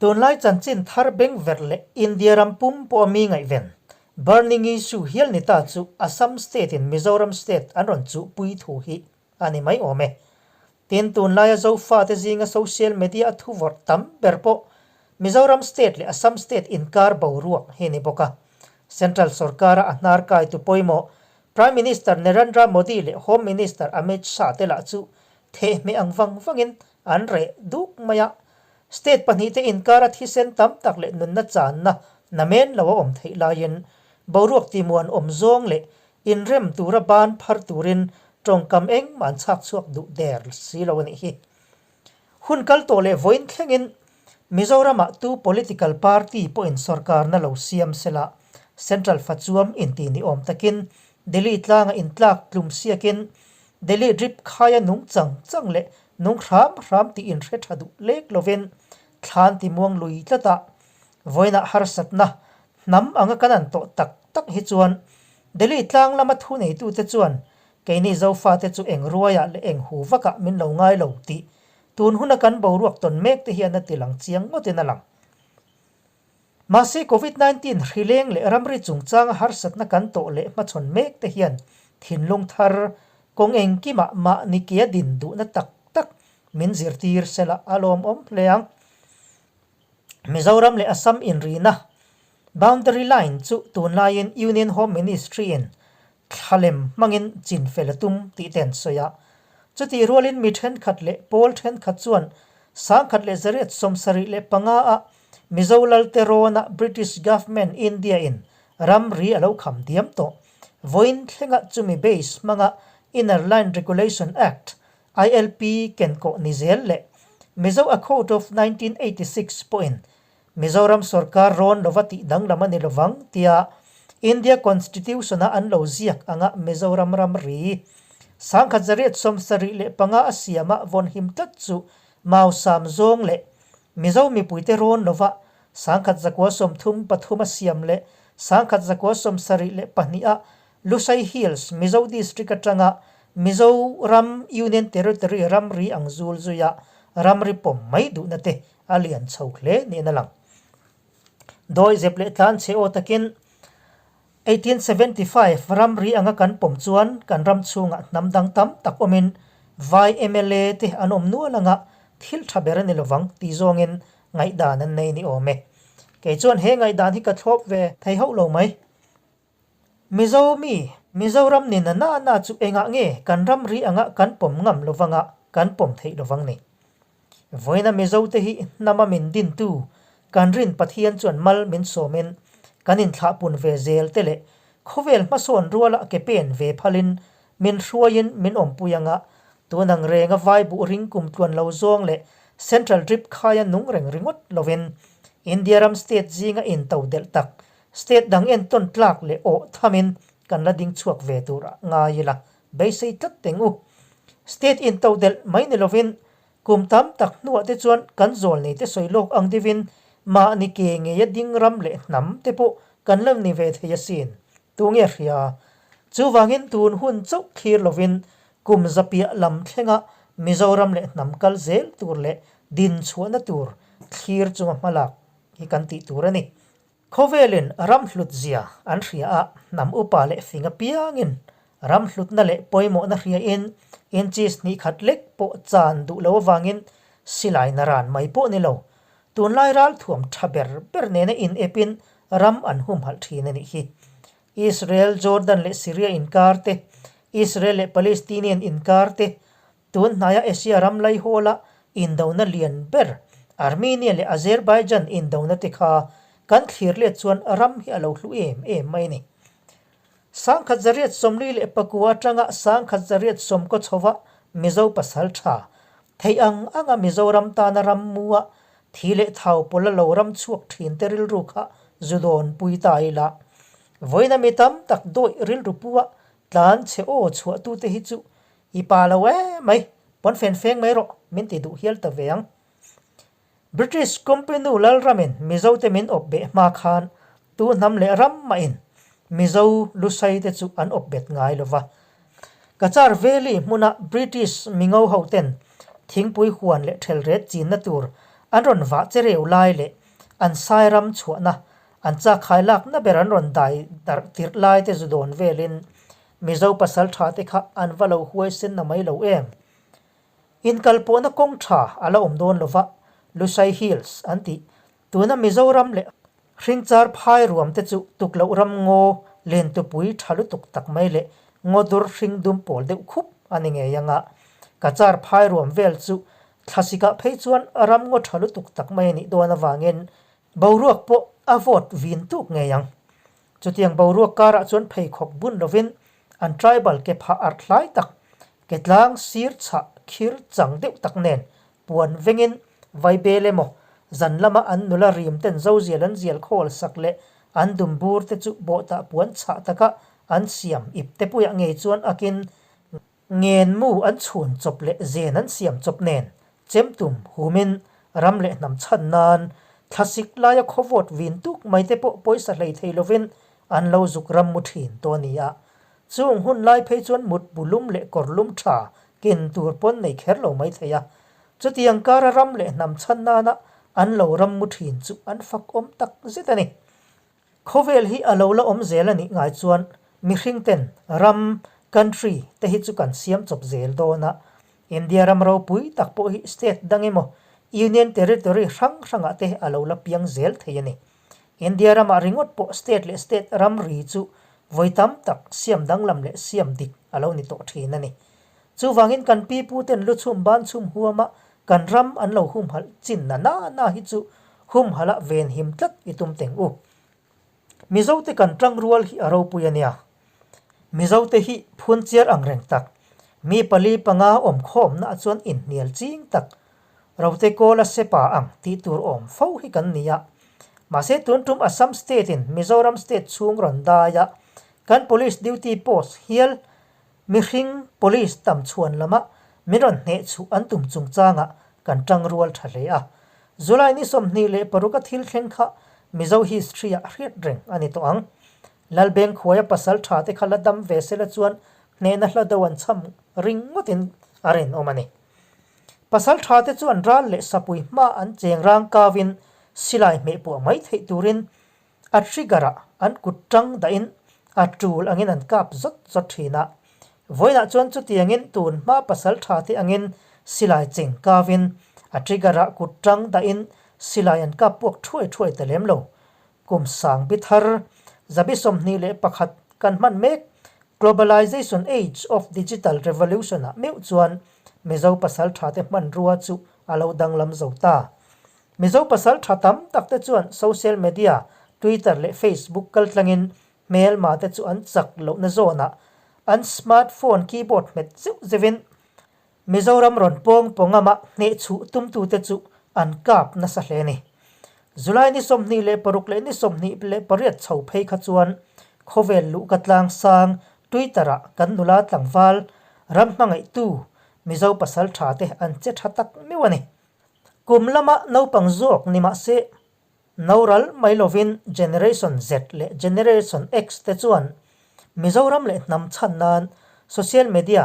Tunlai chanchin thar bengverh leh India ram pum pawh a mi ngaihven, burning issue hial ni ta chu Assam state in Mizoram state an rawn chuhpui thu hi a ni mai awm e. Tin, tunlaia Zofate zinga social media a thu vawrh tam ber pawh Mizoram state leh Assam state inkar boruak hi ni bawk a. Central sorkara a hnar kaitu pawimawh Prime Minister Narendra Modi leh Home Minister Amit Shah te lah chu thehmeh ang vang vangin an reh duk mai a. State pahnihte inkara thisen tam tak leh nunna channa namen lo a awm theih laiin boruak timuan awm zawng leh inrem tura ban phar turin tawngkam engmah an chhak chhuak duh der si lo a nih hi. Hun kal tawh leh vawiin thlengin Mizoramah tu political party pawhin sorkarna lo siam sela Central fachuam inti ni awm takin Delhi tlanga intlak tlum siakin Delhi drip khaia nung chang chang leh nung hram hram tih inhre tha duh lek lovin thlan ti muang lui tlat a, vawiinah harsatna hnam anga kan an tawh tak tak hi chuan Delhi tlang lama thu neitute chuan keini Zofate chu eng ruaiah leh eng hu vakah min lo ngai lo tih tun huna kan boruak tawn mek te hian a ti lang chiang ngawtin a lang. Mahse Covid 19 hrileng leh ramri chungchanga harsatna kan tawh leh hmachhawn mek te hian thinlung thar kawng engkimah mahni ke a din duhna tak tak min zirtir sela a lawmawm hle ang. Mizoram leh Assam inrina boundary line chu tunlaiin Union Home Ministry in thlalem hmangin chinfel a tum tih te an sawi a. Chutih rualin mi thenkhat leh pawl thenkhat chuan 1875 ah Mizo Lalte rawna British Government India in ramri a lo kham diam tawh. Vawiin thlengah chumi base hmanga Inner Line Regulation Act, ILP, kenkawh ni zel leh Mizo Accord of 1986 pawhin Mizoram sorkar rawn lova tih danglam a ni lovang tia India Constitution-a an lo ziak anga Mizoram ramri 1875 a siama vawnhim tlat chu Mausam zawng leh Mizo mipuite rawn lova 1933 a siam leh 1972 a Lusai Hills Mizo District atanga Mizoram Union Territory ramri ang zul zuia ramri pawm mai duhna te a lian chho hle niin a lang. Dawi zep leh tlan chhe aw takin 1875 ramri anga kan pawm chuan kan ram chhungah hnam dang tam tak awmin vai mla te an awm nual anga thil tha ber a ni lovang tih zawngin ngaihdan an nei ni awm e. Kei chuan he ngaihdan hi ka thlawp ve thei hauh lo mai. Mizo mi, Mizoram ni na na na chu engah nge kan ramri anga kan pawm ngam lovanga kan pawm theih lovang ni? Vawiina Mizo te hi hnama min dintu kan rin Pathian chuan mal min sawmin kan inthlahpun ve zel te leh khawvel hmasawn ruala ke pen ve phalin min hruaiin min awmpui anga tun ang renga vai buh ring kum tluan lo zawng leh Central drip khaia nung reng ringawt lovin India ram state zinga into delh tak State dang entawn tlak leh awh thamin kan la ding chhuak ve tur a ngai ila, beisei tlat teng u. State intodelh mai ni lovin kum tam tak hnuah te chuan kan zawl nei te sawi lawk ang deuhin mahni ke ngeia ding ram leh hnam te pawh kan la ni ve thei asin. Tunge hria? Chuvangin tun hun chauh thlir lovin kum zapiah lam thlenga Mizoram leh hnam kal zel tur leh din chhuahna tur thlir chunga hmalak hi kan tih tur a ni. Khawvelin ram hlut zia an hria a, hnam upa leh fing apiangin ram hlutna leh pawimawhna hriain inches hnih khat lek pawh chan duh lo avangin silai na ran mai pawh ni lo, tunlai ralthuam tha ber ber nena inepin ram an humhalh thin a nih hi. Israel, Jordan leh Syria inkar te, Israel leh Palestinian inkar te, Tun hnaia Asia ram laihawla indona lian ber Armenia leh Azerbaijan indona te kha kan thlir let chuan ram hi a lo hlu em em mai a ni. 1944 atanga 1970 chhova Mizo pasal tha theih ang anga Mizoram tana ram mua thi leh thau pawla lo ram chhuak thin te rilru kha zu dawn pui ta ila vawiina mi tam tak dawih rilru pua tlan chhe aw chhuahtute hi chu I pa lo e mai, pawn fen feng mai rawh, min ti duh hial ta ve ang. British company nu Lalramin Mizo te min awp beh hma khan tu hnam leh ram mahin Mizo Lusai te chu an awp bet ngai lo va. Cachar Valley hmuna British mingo ho ten thingpui huan leh thelret chinna tur An rawn vah che reu lai leh an sai ram chhuahna, an chakkhai lakna ber an rawn dai darh tirh lai te zu dawn velin Mizo pasal tha te kha an va lo huaisen na mai lo em? Inkalpawhna kawng tha a la awm dawn lova, Lushai Hills an tih Tuna Mizoram leh Hringchar phai ruam te chu tukloh ram ngaw lentupui tha lutuk tak mai leh ngaw dur hring dum pawl deuh khup a ni ngei ang a. Kachar phai ruam vel chu thlasikah phei chuan ram ngaw tha lutuk tak mai a nih dawn avangin boruak pawh a vawt vin tuk ngei ang. Chutiang boruak karah chuan pheikhawk bun lovin an tribal ke phah arh hlai tak, ke tlang sir chhah khir chang deuh tak nen Puan vengin Vaibel emaw, zan lama an nula rim ten zozial an zial khawl sak leh an dum bur te chu bawhtah puan chhah taka an siam ip te puiah ngei chuan akin ngen mu an chhun chawp leh zen an siam chawp nen chemtum humin ram leh hnam chhan nan thlasik laia khawvawt vin tuk mai te pawh pawisa hlei thei lovin an lo zuk ram mu thin tawh a ni a. Chung hun lai phei chuan mut bu lum leh kawr lum tha ken tur pawn nei kher lo mai thei a. Chutiang kara ram leh hnam chhan nana an lo ram mu thin chu an fakawm tak zet a ni. Khawvel hi a lo la awm zel a nih ngai chuan mihring ten ram, country, te hi chu kan siam chawp zel dawn a. India ram ropui tak pawh hi state dang emaw Union Territory hrang hrangah te a lo la piang zel thei a ni. India ramah ringawt pawh state leh state ramri chu vawi tam tak siam danglam leh siam dik a lo ni tawh thin a ni. Chuvangin kan pi puten lu chhum ban chhum huama kan ram an lo humhalh chin na na na hi chu humhalh a venhim tlat i tum teng u. Mizote kan tangrual hi a ropui a nia. Mizote hi phunchiar ang reng tak, mi pali panga awmkhawmna chuan inhnial ching tak Rote Kawla Sepa ang tih tur awm fo hi kan ni a. Mahse tun tum Assam State in Mizoram State chhung rawn dai a, kan Police duty post hial mihring Police tam chhuan lama min rawn hneh chhuh an tum chungchangah kan tang rual tha hle a. July ni 26 a thil thleng kha Mizo history ah hriat reng a ni tawh ang. Lalbengkhuaia pasal tha te kha la dam ve sela chuan hnehna hla do an chham ring ngawtin a rinawm a ni. Pasal tha te chuan ral leh sapui hma an cheng rang kau in silai hmeh puah mai theih turin a trigger ah an kut tang dah in a tul angin an kap zawt zawt thin a. Vawiinah chuan chutiangin tun hma pasal tha te angin silai cheng kau in a trigger ah kut tang dah in silai an kap puak thuai thuai ta lem lo. Kum sang bi thar zabi 21 kan hman mek Globalization Age of Digital Revolution ah meuh chuan Mizo pasal tha te hmanrua chu a lo danglam zo ta. Mizo pasal tha tam tak te chuan social media, Twitter leh Facebook kaltlangin hmelma te chu an chak lohna zawnah an smart phone keyboard hmet zeuh zeuhin Mizoram rawn pawng pawngama hnehchhuh tumtute chu an kap nasa hle a ni. July ni 26 leh ni 28 chho phei kha chuan khawvel luhka tlang sang Twitter-ah kan nula tlangval ram hmangaihtu Mizo pasal tha te an che tha tak meuh a ni. Kum lama naupang zawk ni mah se Noral mai lovin Generation Z leh Generation X te chuan Mizoram leh hnam chhan nan social media,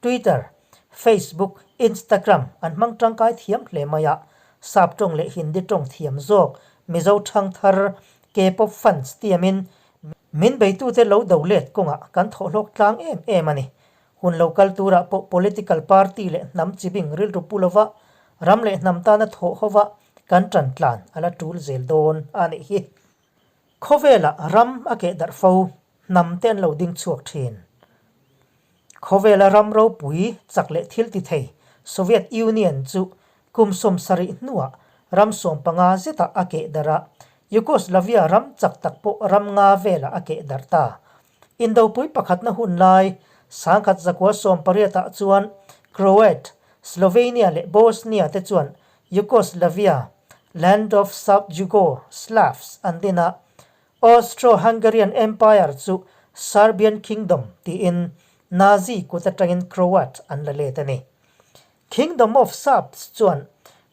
Twitter, Facebook, Instagram an hmang tangkai thiam hle mai a, Sap tawng leh Hindi tawng thiam zawk Mizo thangthar K-pop fans tiamin min beitute lo do let kawngah kan thawhhlawk tlang em em a ni. Hun lo kal turah pawh political party leh hnam chibing rilru pu lova ram leh hnam tana thawh hova kan tan tlan a la tul zel dawn a nih hi. Khawvelah ram a keh darh fo, hnam te an lo ding chhuak thin. Khawvela ram ropui chak leh thil ti thei Soviet Union chu kum 70 hnuah ram 15 zetah a keh darh a, Yugoslavia ram chak tak pawh ram nga velah a keh darh ta. Indopui pakhatna hun lai 1918 ah chuan Croat, Slovenia leh Bosnia te chuan Yugoslavia, Land of South Jugo Slavs, an din a, Austro-Hungarian Empire chu Serbian Kingdom tiin Nazi kut atangin Croat an la let a ni. Kingdom of Serbs chuan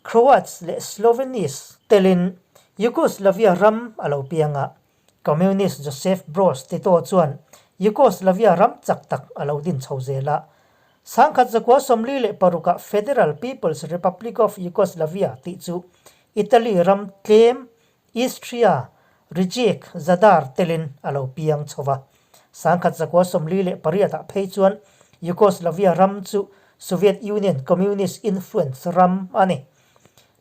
Croats leh Slovenes telin Yugoslavia ram a lo piang a, Communist Joseph Broz Tito chuan Yugoslavia ram chak tak a lo din chho zel a. 1946 ah Federal People's Republic of Yugoslavia tih chu. Italy ram tlem Istria, Rijeka, Zadar telin a lo piang chho va. Sangkhat 48 ah phei chuan Yugoslavia ram chu Soviet Union Communist influence ram a ni.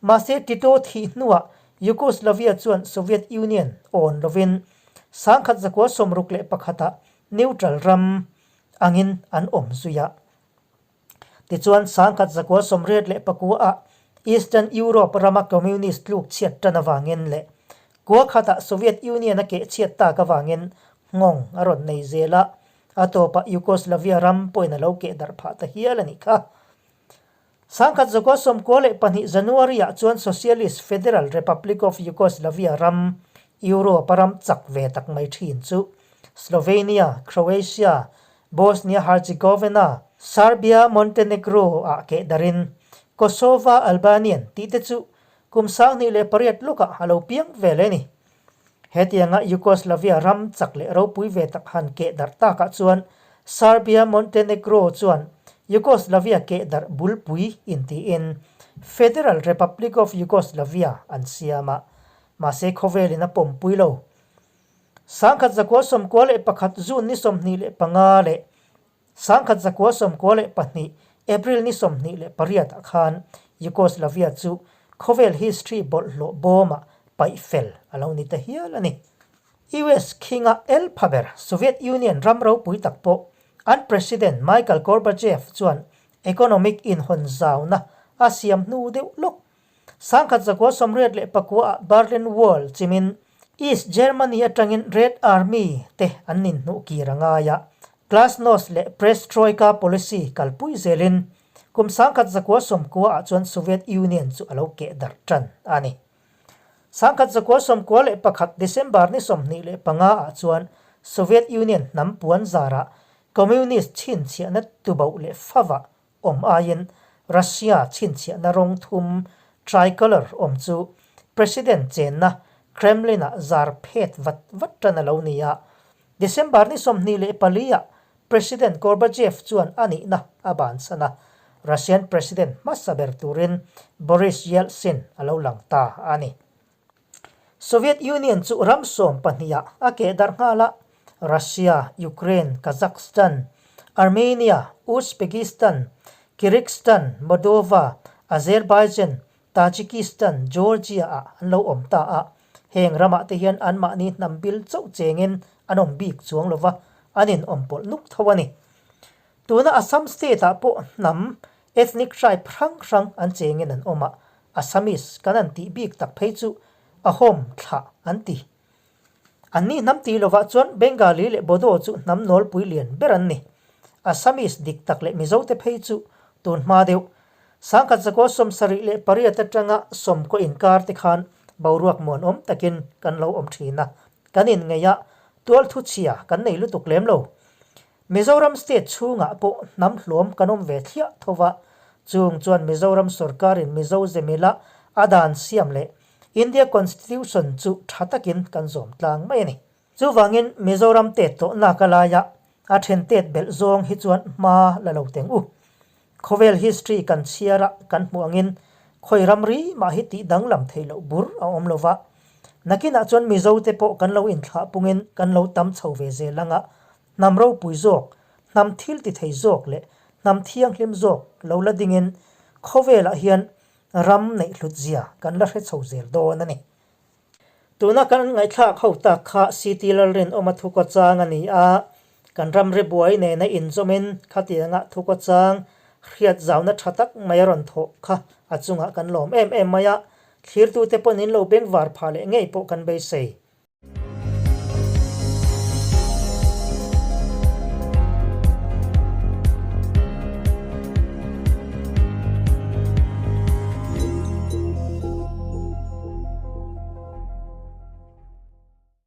Mahse Tito thih hnuah Yugoslavia chuan Soviet Union awn lovin 1961 ah neutral ram angin an awm zui a. Tichuan, 1989 ah Eastern Europe rama Communist tluk chhiat tan avangin leh kua khatah Soviet Union a keh chhiat tak avangin nghawng a rawn nei zel a, a tawpah Yugoslavia ram pawhin a lo keh darh phah ta hial a nih kha. 1992 January ah chuan Socialist Federal Republic of Yugoslavia ram, Europe a ram chak ve tak mai thin chu Slovenia, Croatia, Bosnia-Herzegovina, Serbia, Montenegro ah keh darin Kosova Albanian tih te chu kum 2008 lawkah a lo piang ve leh a ni. Hetianga Yugoslavia ram chak leh ropui ve tak han keh darh takah chuan Serbia, Montenegro chuan Yugoslavia keh darh bulpui intiin Federal Republic of Yugoslavia an siam a, mahse khawvelin a pawmpui lo. 1991 June ni 25 leh 1992 April ni 28 ah khan Yugoslavia chu khawvel history bawlhhlawh bawmah paih fel a lo ni ta hial a ni. US khinga el pha ber Soviet Union ram ropui tak pawh an President Michael Gorbachev chuan economic inhawn zauna a siam hnu deuh lawk 1989 ah Berlin Wall chimin East Germany atangin Red Army te an inhnuh kir a ngai a, Glasnost leh Perestroika policy kalpui zelin kum 1990 ah chuan Soviet Union chu a lo keh darh tan a ni. 1991 December ni 25 ah chuan Soviet Union hnam puan zarah Communist chhinchhiahna tuboh leh favah awm aiin Russia chhinchhiahna rawng thum tricolor awm chu President chenna Kremlin-ah zar phet vat vat tan a lo ni a. December ni 24 ah President Gorbachev chuan a nihna a bansan a, Russian President hmasa ber turin Boris Yeltsin a lo lang ta a ni. Soviet Union chu ram sawm pahnih ah a keh darh nghal a, Russia, Ukraine, Kazakhstan, Armenia, Uzbekistan, Kyrgyzstan, Moldova, Azerbaijan, Tajikistan, Georgia ah an lo awm ta a. Heng ramah te hian anmahni hnam bil chauh chengin an awm bik chuang lova, an inawm pawlh nuk tho a ni. Tuna Assam state ah pawh hnam, ethnic tribe, hrang hrang an chengin an awm a, Assamese kan an tih bik tak phei chu Ahom thlah an ti. Anni hnam tih lovah chuan Bengali leh Bodo chu hnam nawlpui lian ber an ni. Assamese dik tak leh Mizo te phei chu tun hma deuh. 1978 atanga sawmkaw inkar te khan boruak muanawm takin kan lo awm thin a, kan inngeih a, tualthu chhia kan nei lutuk lem lo. Mizoram state chhungah pawh hnam hlawm kan awm ve thliah tho va, chung chuan Mizoram sorkarin Mizo zemila a dan siam leh India Constitution chu tha takin kan zawm tlang mai a ni. Chuvangin Mizoram tet tawhnak a laia a then tet belh zawng hi chuan hma la lo teng u. Khawvel history kan chhiar a kan hmuh angin khawi ramri mah hi tih danglam theih loh bur a awm lo va. Nakinah chuan Mizo te pawh kan lo inthlah pungin kan lo tam chho ve zel anga hnam ropui zawk, hnam thil ti thei zawk leh hnam thianghlim zawk lo la dingin khawvelah hian ram neih hlut zia kan la hre chho zel dawn a ni. Tuna kan ngaihthlak ho tak kha CT Lalrinawma thukaw chang a ni a, kan ramri buai nena inzawmin khatianga thukaw chang hriat zauna tha tak mai a rawn thawh kha a chungah kan lawm em em mai a, thlirtute pawn in lo bengvar phah leh ngei pawh kan beisei.